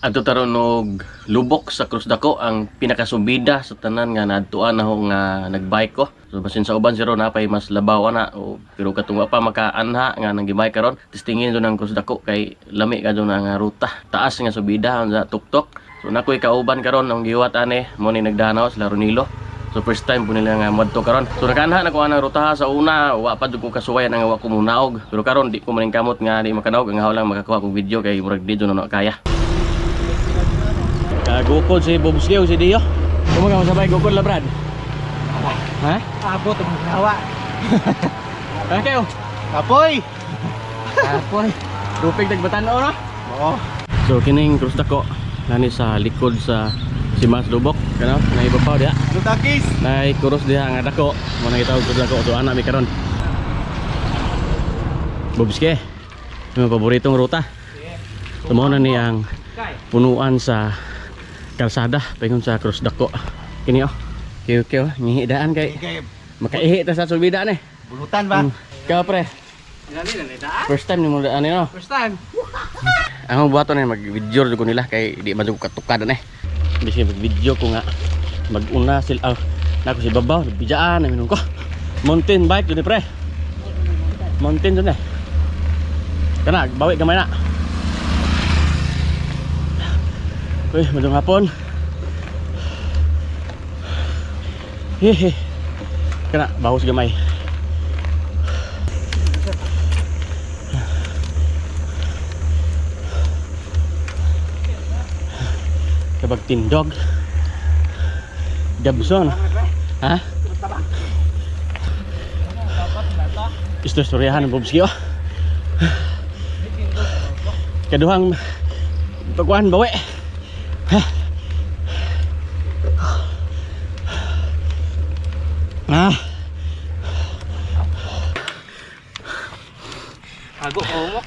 Adto taron og lubok sa Krus Dako, ang pinakasubida sa tanan nga naadtuan na ho nga nagbike ko. So basin sa uban zero na pay mas labaw ana o, pero katong wa pa makaanha nga nang gibike karon, testingin do ng Krus Dako kay lami ka do na nga ruta. Taas nga subida sa tuktok. So nakoy kauban karon ang giwat ane mo ni nagdanaw sila Ronilo. So first time po nila nga moadto karon. So nakaanha na ko anang rutaha sa una, wa pa jud ko kasuwayan ang wa ko munaog. Pero karon di ko maning kamot nga di makanaog, ang haw lang makakuha kog video kay murag di jud na kaya. Kagukod si Bobski o si Dio. Kumaga mo sabay gukod la Brad. Ha? Abot ang ginawa. Ha kayo? Kapoy! Apoy. Rupig tagbatan no? Oo. So kining krus dako nani sa likod sa si Mas Lubok kana na ibabaw diha. Lutakis! Nay kuros diha nga dako mo nang gitawag krus dako, so ana mi karon. Bobski. Yung paboritong ruta. So mao na ni ang punuan sa kalsada paingon sa krus dako. Kini oh. Kiyo kiyo ngihidaan kay Kay makaihi ta sa subida ni. bulutan ba? Ka pre, first time ni mo daan no. First time. Ang buhaton ni mag-video jud ko nila kay di man jud ko katukad na eh. Bisin mag-video ko nga mag-una sila, ah, nako si babaw bidjaan na minum ko. Mountain bike jud ni pre. Mountain jud ni. Kana bawi gamay na. Uy, madung hapon. Hehe. Kana bahos gamay. Kabag tindog. Gabson. Ha? Isto istoryahan ng Bobski oh. Kaduhang pagkuhan bawi. Ha? Ah, Ago ko mo.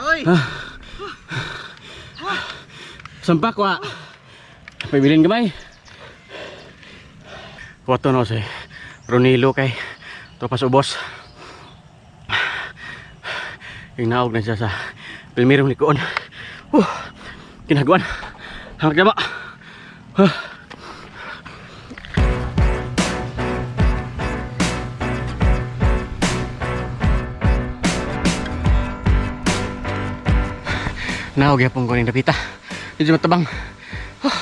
Oy. Sampak wa. Pabilin gamay. Wato no si Ronilo kay tropas ubos. Yung naog na siya sa pilmirong likoon. Kinaguan. Hanggang ba? Huh. Naog yapon ko ning dapita. Medyo matabang. Huh.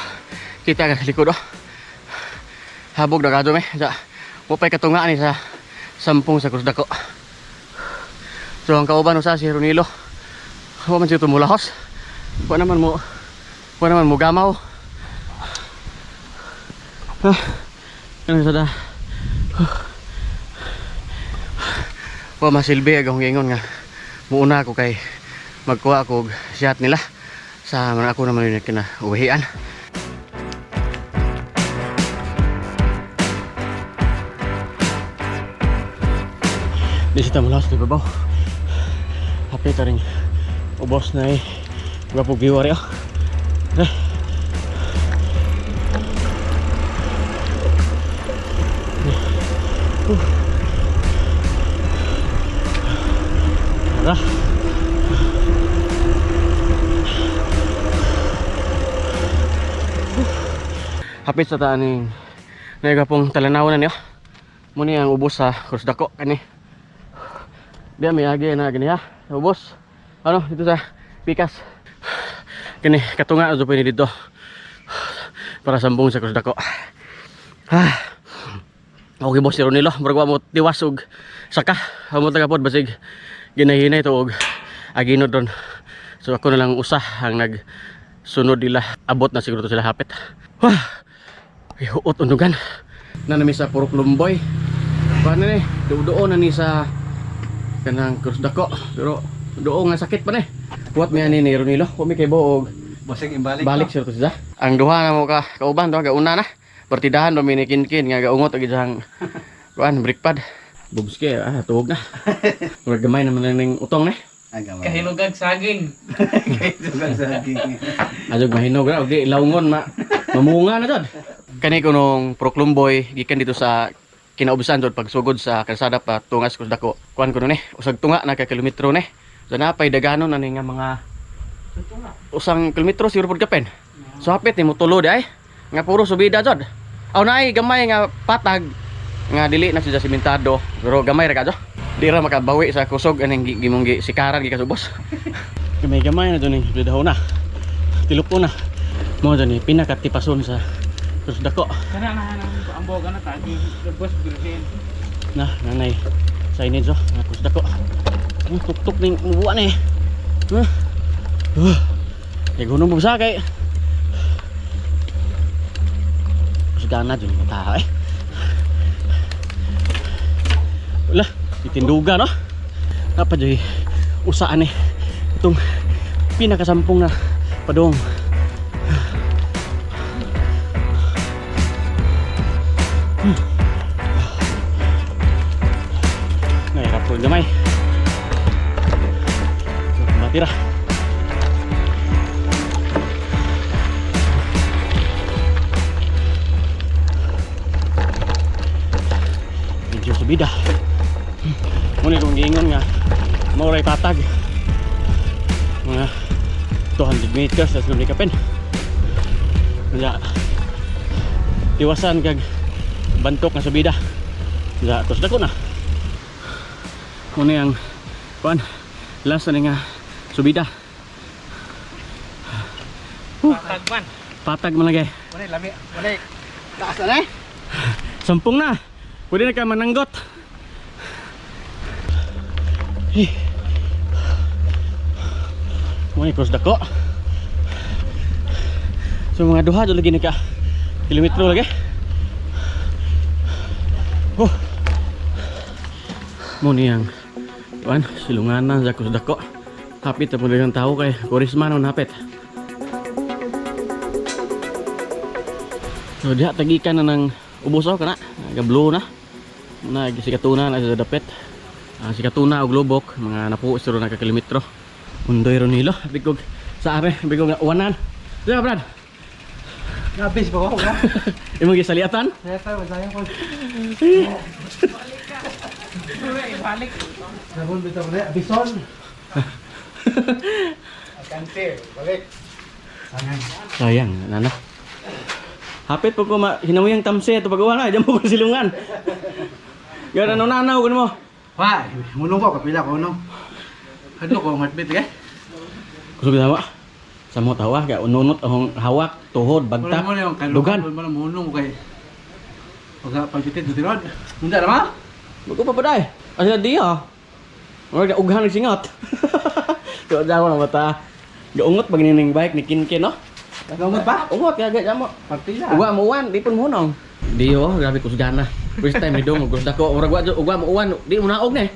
Kita ka sa likod oh. Habog na kadto me. Sa wapay katunga ni sa sampung sa krus dako. So ang kauban usa si Ronilo. Wa man siya tumulahos. Wa naman mo gamaw. Ah, ano sa da? Huh. Wa masilbi agong giingon nga muuna ako kay magkuha ako og shot nila sa mga ako naman yun kina uwian. Di siya tamulaw sa babaw. Happy ta rin. Ubos na eh. Gwapog viewer eh. Eh. Tara. Hapit sa taaning naigapong talanaw na niyo. Muni ang ubos sa Krus Dako kani. Diya may agi na gani ha. Sa ubos. Ano dito sa Pikas. Kini katunga na ni dito. Para sambong sa Krus Dako. Ah. Okay boss si Ronilo, murag wa mo tiwas og saka. Amo taga pod basig ginahinay to og aginod ron. So ako na lang usa ang nagsunod nila. Abot na siguro to sila hapit. Wah. Ay, huot undugan. Na nami sa Purok Lumboy. Paano ni? Duo na ni sa kanang Krus Dako. Pero duo nga sakit pa ni. Kuwat mi ani ni Ronilo. Wa mi kay buog. Basig imbalik. Balik sir to siya. Ang duha na mo ka kauban duha gauna na. Partidahan do mi ni Kinkin nga gaungot og isang kuan brake pad. Bubski ah tuog na. Murag gamay naman na ning utong ni. Ay gamay. Kahinugag saging. Kahinugag saging. Adog mahinog ra og di laungon ma mamunga na jud. Kani ko nung Proklumboy gikan dito sa kinaubsan jud pagsugod sa kalsada pa tungas Krus Dako. Kuan kuno ni, usag tunga na ka kilometro ni. So napay daganon na ni nga mga usang kilometro siguro pud kapin. So hapit ni motulo di ay nga puro subida jud. Aw naay gamay nga patag nga dili na siya simentado pero gamay ra kadyo. Di ra makabawi sa kusog aning gimong gi sikaran gikan sa ubos. Gamay gamay na jud ning dahon na. Tilok na. Mo jud ni pinakatipason sa Krus Dako. Kana na na ang boga na tagi lubos birhen. Na nanay signage oh, nga Krus Dako. Ang tuktok ning mubuan eh. Huh? Huh. Kay gunong mo sa kay. Kusgana jud mga tao eh. Wala, itinduga no. Napa jud usaan eh. Itong pinakasampung na padong. Nahirap po gamay. Batira. Medyo subida. Muna kong giingon nga mauray patag. Mga 200 meters tas nung kapin. Kaya tiwasan kag bantok nga subida. Kaya tos dako na. Muna ang kuan last na ni nga subida. Patag man. Patag man lagi. Wala lami, wala. Taas na eh. Sampung na. Pwede na ka mananggot. Eh. Muna cross dako. So mga duha do lagi na ka kilometro lagi. Oh. Mo niyang kuan silunganan sa cross dako. Hapit na po ng tao kay Korisma nun hapit. So diha tagikan na ng ubos oh kana, naga-blue na. Na sikatuna na sa dapit. Ah, sikatuna og lubok mga napuo siguro na ka kilometro. Undoy ron nilo, bigog sa are, bigog nga uwanan. Diba Brad? Nabis ba ko? Imong gisaliatan? Nasa sayang ko. Balik. Sabon bitaw na bison. Akante, balik. Sayang. Sayang, nana. Hapit po ko ma hinamuyang tamse ito pag-uwan na, diyan mo ko silungan. Gana no nanaw kuno mo. Wa, mulong ko kapila ko no. Hadlo ko heartbeat eh. Kusog tawa. Sa mo tawa kay ununot ang hawak, tuhod, bagtak, Wala mo na yung dugan. Wala mo mulong ko kay. Pag pagbitin do tirod. Munda na ma? Bago pa pa day. Asa di ah. Murag na ughan ng singot. Tuwa daw na mata. Gaungot pag nining bike ni Kinkin no. Nagamot pa? Ungot kaya gaya mo. Partida. Uwa mo uwan, di pun mo nong. Di oh, grabe kusgana. First time ni dong kusda ko, murag wa ugwa mo uwan, di mo naog na eh.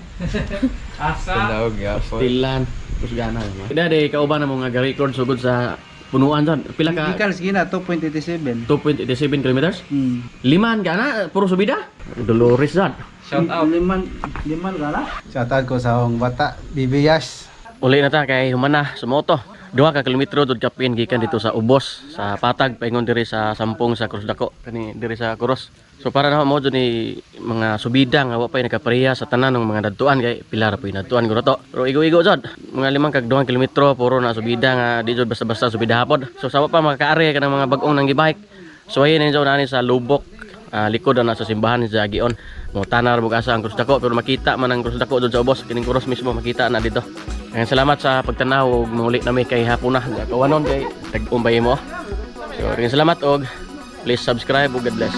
Asa. Tanaw gyapon. Stilan, kusgana. Ida di kauban na mo nga record sugod sa punuan son. Pila ka? Gikan sige na 2.87. 2.87 kilometers. Hmm. Liman ka na, puro subida. Dolores zan. Shout out. Liman liman gala. Shout out ko sa akong bata, Bibi Yash. Uli na ta kay humana sa moto. 2 ka kilometro dud kapin gikan dito sa Ubos sa Patag paingon diri sa Sampong sa Krus Dako kani diri sa Kuros. So para na mo jud ni mga subida nga wa pay nakapareha sa tanan ng mga dadtuan kay pila ra po'y nadtuan guro to. Pero igo-igo jud mga 5 kag 2 kilometro puro na subida nga di jud basta-basta subida hapon. So sa wa pa makakaari kanang mga bag-ong nang gibike. So ayun ninyo nani sa Lubok, likod na sa simbahan sa Gion. Mo tanar mo asa ang Krus Dako pero makita man ang Krus Dako doon sa ubos kining krus mismo makita na dito. Ayan, salamat sa pagtanaw ug muli nami kay hapon na. Kawanon kay tag-umbay mo. So, rin salamat og please subscribe ug God bless.